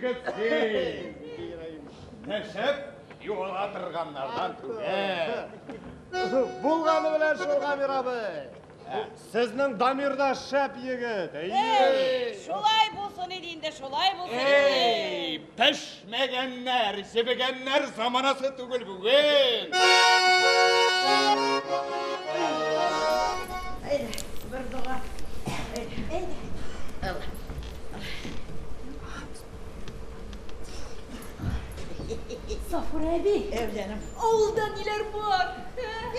егет син. Пешеп югала торганнардан түгел. Булганы белән шул, Гамир абый. Сезнең Дамир да шәп егет. Әйе. Шулай булсын иде инде, шулай булсын иде. Эй, пешмәгәннәр, җебегәннәр заманасы түгел бүген. Әйдә, бер дога. Әйдә. Алла. Сафура әби. Әй, җаным. Авылда ниләр бар?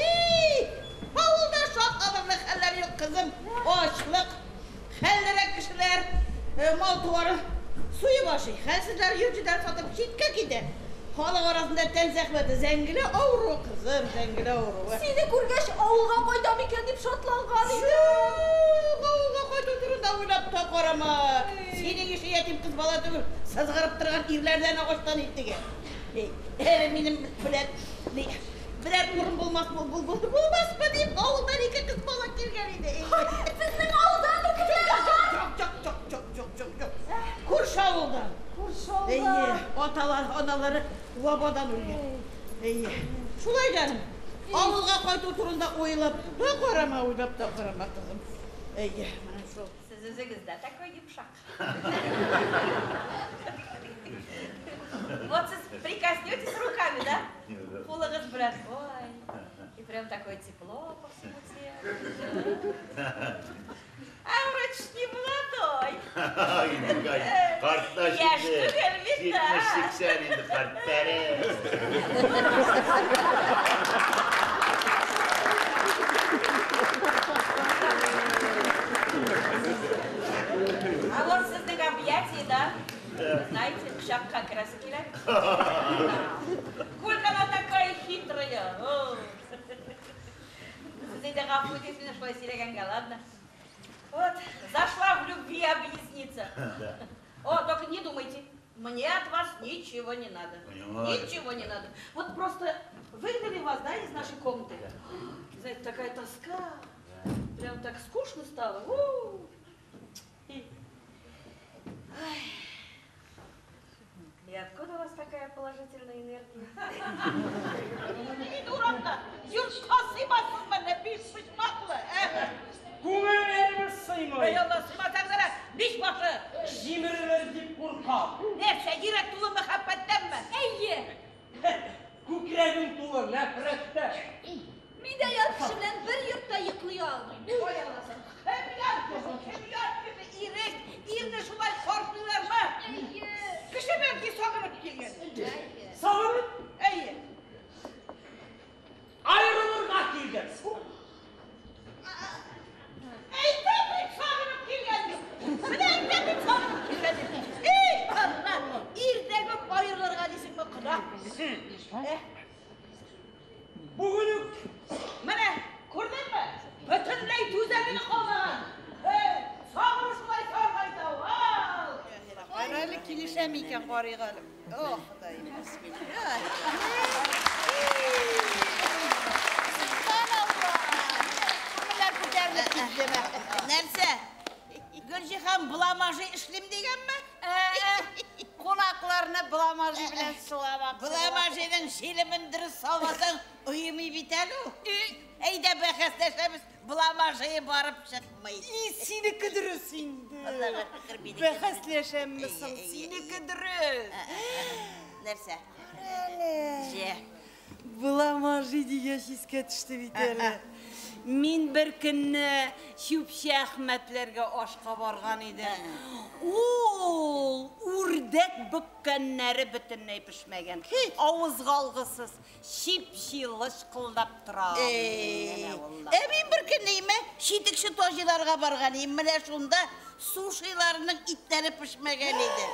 Ий, авылда шатланырлык хәлләр юк, кызым. Ачлык, хәллерәк кешеләр мал-туарын суеп ашый. Хәлсезләр йорт-җирләрен сатып читкә китә. Халык арасында тән зәхмәте, зәңгелә авыруы, кызым, зәңгелә авыруы. Сине күргәч, авылга кайтам икән дип шатланган идем. Юк, авылга кайту турында уйлап та карама. Синең ише ятим кыз бала түгел, сызгырып торган ирләрдән агачтан интегә. Әле минем белән берәр урын булмас, булмасмы дип, авылдан ике кыз бала килгән иде. Сезнең авылдан ук килгән? Юк, юк, юк, юк, юк, юк, юк. Күрше авылдан. Күрше авылдан. Әйе, аталары, аналары вабадан үлгән. Әйе. Шулай җаным. Авылга кайту турында уйлап та карама, уйлап та карама, кызым. Әйе, менә шул. Сез үзегез дә такой йомшак. Вот сез прикоснетесь руками, да? Кулыгыз белән. Ой, и прям такое тепло по всему телу. А вроде не молодой. Картлаш Яшь инде. түгел бит, да. 70-80 инде карт пәрәз. А вот сезнең объятия, да? Знаете, кочакка керәсе килә. Сколько она такая хитрая. Сез инде гафу итегез мине шулай сөйләгәнгә, ладно? Вот, зашла в любви объясниться. О, только не думайте, мне от вас ничего не надо. Понимаю. Ничего не надо. Вот просто выгнали вас, да, из нашей комнаты. Знаете, такая тоска. Прям так скучно стало. У-у-у. Ай. И откуда у вас такая положительная энергия? Инде урамда йортка сыймассыз менә биш почмаклы. Күңелләребез сыймый. Эй, Алла, сыймасагыз әле, биш башы. Җимерелер дип куркам. Нәрсә, йөрәк тулы мәхәббәттәнме? Әйе. Күкрәгем тулы нәфрәттән. Мин дә ят кеше белән бер йортта йоклый алмыйм. Ой, Алласым, кем ят кеше, кем ят кеше, ирек, ирне шулай каршылыйлармы? Әйе. Кеше бәлки сагынып килгән. Сагынып? Әйе. Аерылырга килгән. Әйтәм бит сагынып килгән дип. Менә әйтәм бит сагынып килгән дип. Эй, Алла, ирдән үк аерылырга дисеңме, кода? Бүген үк. Менә, күрдеңме? Бөтенләй түзәмени калмаган. Эй, сагыну шулай саргайта, ал. Кара әле килешәм икән, карыйк әле. О, Ходаем, бисмилла. Күңелләр күтәрелеп киттеме? Нәрсә? Гөлҗиһан бламажи эшлим дигәнме? Кунакларны бламажи белән сыламак. Бламажиның шилемен дөрес салмасаң, уймый бит әле ул. Әйдә бәхәсләшәбез, бламажие барып чыкмый. И, синеке дөрес инде. Аллага шөкер, минеке. Бәхәсләшәмме соң? Синеке дөрес. Нәрсә? Әле. Җә. Бламажи дигәч искә төште бит әле. Мин бер көнне Чүпчә Әхмәтләргә ашка барган идем. Ул үрдәк бөккәннәре бөтенләй пешмәгән. Авызга алгысыз, чип-чи лычкылдап тора. Ә мин бер көнне име читекче таҗиларга барган идем. Менә шунда сушиларының итләре пешмәгән иде.